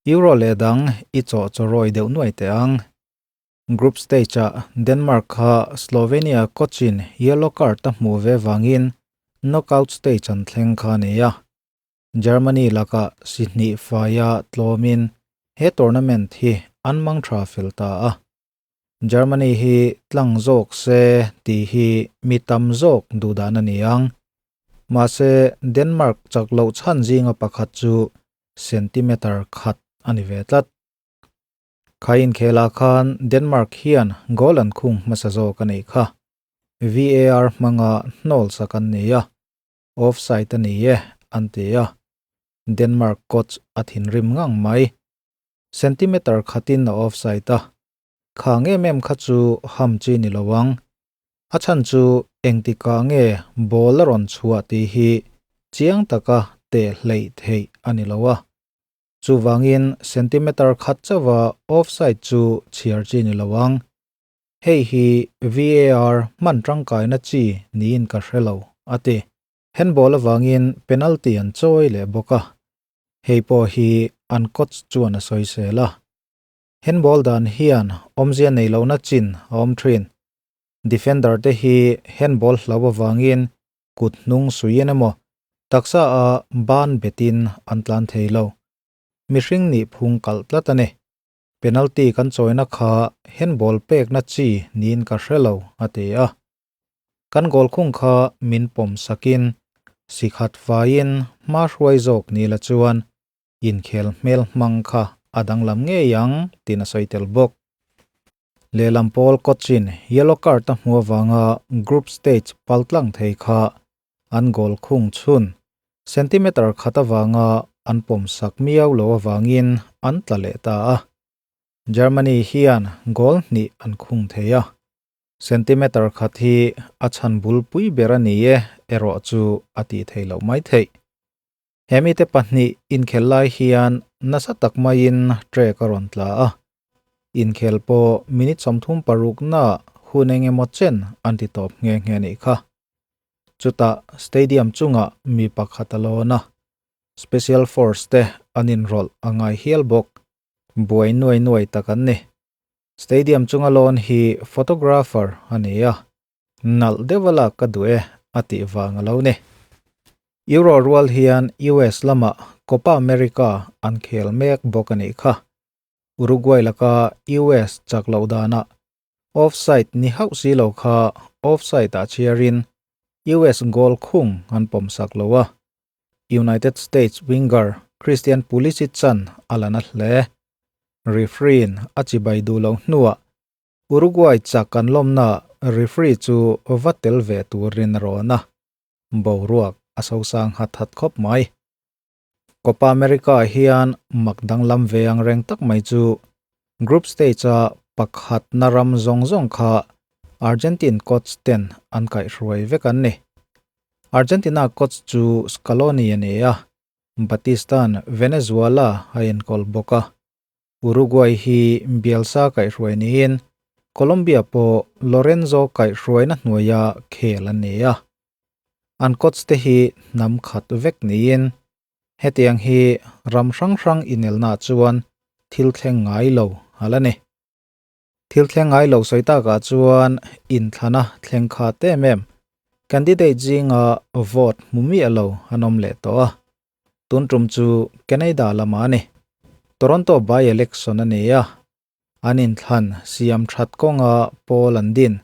Euro leh dang i chawh chawrawi deuh nuai teh ang. Group stage-ah Denmark kha Slovenia coach-in yellow card a hmuh ve vangin knockout stage an thleng kha a ni a. Germany lakah si hnih faia tlawmin he tournament hi an mang tha fel ta a. Germany hi tlang zawk se tih hi mi tam zawk duhdan a ni ang. Mahse Denmark chak loh chhan zinga pakhat chu centimeter khat a ni ve tlat. Kha inkhelah khan Denmark hian goal an khung hmasa zawk a nih kha. VAR hmanga hnawl sak an ni a, offside a ni e an ti a. Denmark coach a thinrim ngang mai. Centimeter khatin a offside a. Khang em em kha chu ham chi ni lo ang. A chhan chu engtikah nge ball a rawn chhuah tih hi chiang taka teh hleih theih a ni lo a. Chuvangin centimeter khat chauha offside chu chhiar chi ni lo ang. Hei hi VAR hman tangkaina chi niin ka hre lo, a ti. Handball avangin penalty an chawi leh bawk a, hei pawh hi an coach chuan a sawisel a. Handball dan hian awmzia nei lohna chin a awm thin. Defender te hi handball hlau avangin kut hnung suiin emaw taksa a ban betin an tlan thei lo. Mihring nih phung kalh tlat a ni. Penalty kan chawina kha handball pekna chi niin ka hre lo, a ti a. Kan goal khung kha min pawm sakin sikhat faiin hma hruai zawk ni la chuan inkhel hmel hmang kha a danglam ngei ang tiin a sawi tel bawk. Lehlam pawl coach-in yellow card a hmuh avanga group stage paltlang thei kha an goal khung chhun centimeter khat avanga an pawm sak miau lo avangin an tla leh ta a. Germany hian goal hnih an khung thei a. Centimeter khat hi a chhan bulpui ber a ni e erawh chu a tih theih loh mai theih. He mite pahnih inkhel lai hian nasa tak maiin track a rawn tla a, inkhel pawh minute 36 naah hun eng emaw chen an ti tawp nghe nghe a nih kha. Chutah stadium chungah mi pakhat a lawn a, special force te an inrawlh a ngai hial bawk. Buai nuai nuai tak an ni. Stadium chunga lawn hi photographer a ni a, Nalh deuh a lak ka duh e a tih vang a lo ni. Euro rual hian US lamah Copa America an khel mek bawk a nih kha. Uruguay laka US chak loh danah offside ni hauh si lo kha offside ah chhiarin US goal khung an pawmsak lo a. United States winger Christian Pulisic chan a la na hle. Referee-in a chibai duh loh hnuah Uruguay chak an lawmna referee chu va tel ve turin a rawn a, boruak a sosang hat hat khawp mai. Copa America ah hian mak danglam ve ang reng tak mai chu group stage a pakhatna ram zawng zawng kha Argentine coach ten an kaihhruai vek an ni. Argentina coach chu Scaloni a ni a, Batista'n Venezuela a enkawl bawk a. Uruguay hi Bielsa kaihhruai niin Colombia pawh Lorenzo kaihhruaina hnuaia khel an ni a. An coach te hi hnam khat vek niin hetiang hi ram hrang hrang inelnaah chuan thil thleng ngai lo a la ni. Thil thleng ngai lo sawi takah chuan inthlana thleng khat em em candidate zinga vote hmu miah lo an awm leh tawh a. Tun tum chu Canada lamah a ni. Toronto by-election a ni a, an inthlan siam that kawnga poll an din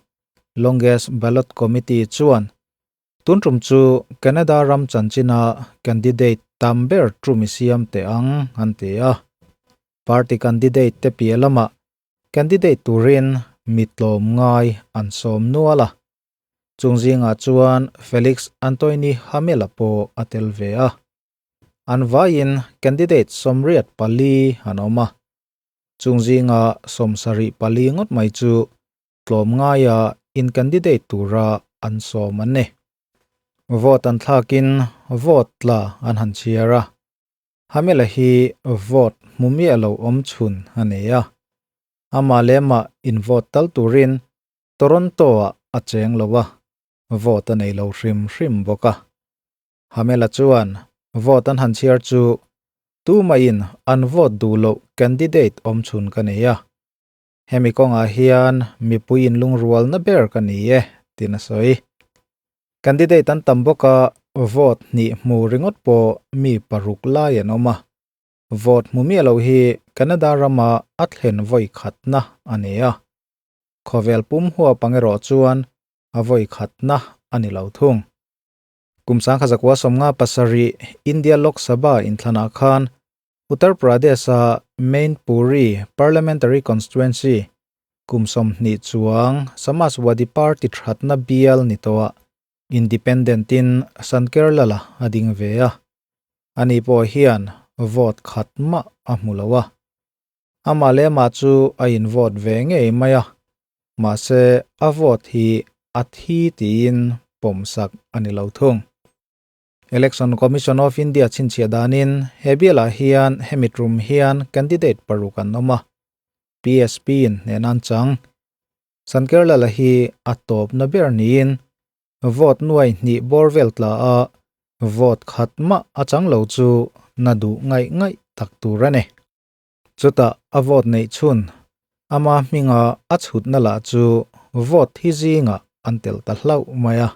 Longest Ballot Committee chuan tun tum chu Canada ram chanchina candidate tam ber tum i siam teh ang an ti a. Party candidate te piah lamah candidate turin mi tlawm ngai an sawm nual a. Chung zingah chuan Felix Antoine Hamel-a pawh a tel ve a. An vaiin candidate 84 an awm a. Chung zinga 74 ngawt mai chu tlawm ngaia in candidate tura an sawm an ni. Vote an thlakin vote tla an han chhiar a. Hamel-a hi vote hmu miah lo awm chhun a ni a. Amah leh amah in vote tal turin Toronto-ah a cheng lo a, vote a nei lo hrim hrim bawk a. Hamel-a chuan vote an han chhiar chu. Tumahin an vote duh loh candidate awmchhun ka nei a. Hemi kawngah hian mipui inlungrualna ber ka ni e, tiin a sawi. Candidate an tam bawk a, vote hnih hmu ringawt pawh mi paruk lai an awm a. Vote hmu miah lo hi Canada rama a thlen vawi khatna a ni a. Khawvel pum huap ang erawh chuan a vawi khatna a ni lo thung. Kum 1997 India Lok Sabha inthlanah khan Uttar Pradesh-a Mainpuri Parliamentary Constituency kum 20 chuang Samajwadi Party thatna bial ni tawhah Independent-in Sankerlal-a a ding ve a, ani pawh hian vote khat mah a hmu lo a. Amah leh amah chu a in vote ve ngei mai a, mahse a vote hi a thi tiin pawmsak a ni lo thung. Election Commission of India chhinchhiah danin he bialah hian hemi tum hian candidate paruk an awm a, PSP in hnehna an chang. Sankerlala hi a tawpna ber niin vote nuai hnih bawr vel tla a, vote khat mah a chang lo chu na duh ngaih ngaih tak tur a ni. Chutah a vote neih chhun ama hminga a chhutna lah chu vote thi zingah an telh ta hlauh mai a.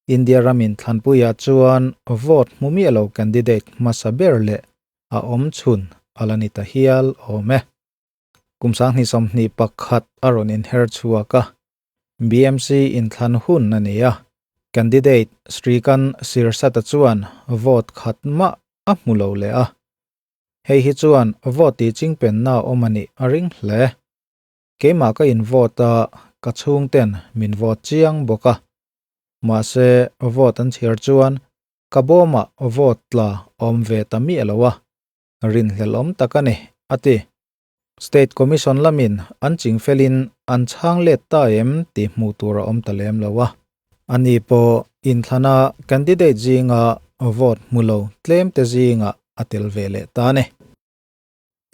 India ramin thlanpuiah chuan vote hmu miah lo candidate hmasa ber leh a awm chhun a la ni ta hial awm e. Kum 2021 a rawn inher chhuak a, BMC inthlan hun a ni a, candidate Srikanth Sirsata chuan vote khat mah a hmu lo leh a. Hei hi chuan vote tih chingpenna a awm a nih a ring hle. Keimah ka in vote a, ka chhungten min vote chiang bawk a. Mahse, vote an chhiar chuan ka bawmah vote tla awm ve ta miah lo a, rinhlelh awm tak a ni, a ti. State Commission lamin an chingfelin an chhang let ta em tih hmuh tur a awm ta lem lo a. Ani pawh inthlana candidate zinga vote hmu lo tlemte zingah a tel ve leh ta a ni.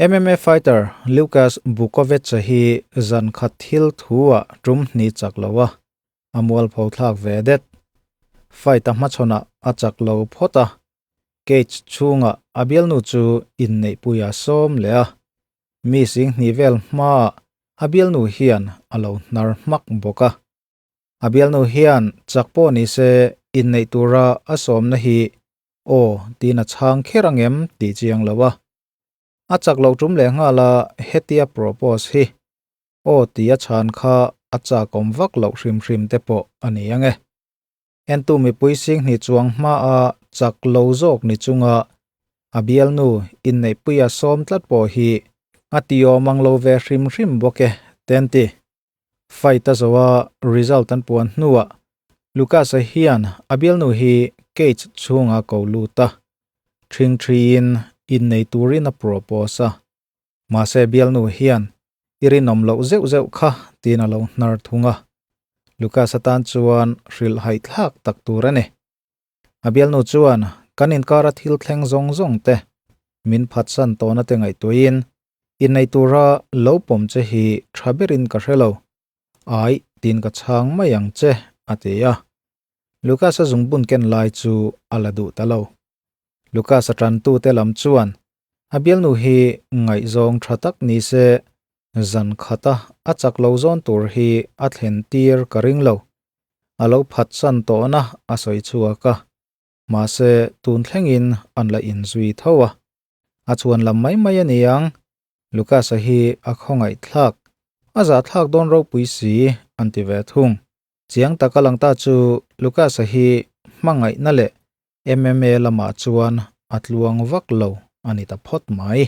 MMA fighter Lucas Bukovec-a hi zan khat thil thu-ah tum hnih chak lo a, a mualpho thlak ve det. Fight a hmachhawnah a chak lo phawt a, cage chhungah a bialnu chu inneihpuia sawm leh a, mi sing hnih vel hmaah a bialnu hian a lo hnar hmak bawk a. A bialnu hian chak pawh ni se inneih tura a sawmna hi aw tiin a chhang kher angem tih chiang lo a. A chak loh tum leh nghal a hetia propose hi aw ti a chhan kha a chakawm vak loh hrim hrim te pawh a ni ang e. Entu mipui singhnih chuang hma a chak lo zawk ni chunga a bialnu inneihpuia sawm tlat pawh hi a tiawm ang lo ve hrim hrim bawk e, Tenti. Fight a zo a, result an puan hnuah Lucas-a hian a bialnu hi cage chhunga ko lut a, ṭhing ṭhiin innei turin a propose a. Mahse bialnu hian i rinawm loh zeuh zeuh kha tiin a lo hnar thung a. Lucas-a tan chuan hrilh haihthlak tak tur a ni. A bialnu chuan kan inkara thil thleng zawng zawng te min phatsan tawhna te ngaihtuahin innei tura lo pawm che hi tha berin ka hre lo. Ai, tiin ka chhang mai ang che, a ti a. Lucas-a zungbun ken lai chu a la duh ta lo. Lucas-a tantute lam chuan a bialnu hi ngaihzawng tha tak ni se zan khata a chak lo zawn tur hi a thlen tir ka ring lo. A lo phatsan tawhna a sawi chhuak a, mahse tun thlengin an la inzui tho a. A chhuan lam mai mai a ni ang, Lucas-a hi a khawngaih thlak, a zah thlak dawn ropui si an ti ve thung. Chiang taka lang ta chu Lucas-a hi hmangaihna leh MMA lamah chuan a tluang vak lo a ni ta phawt mai.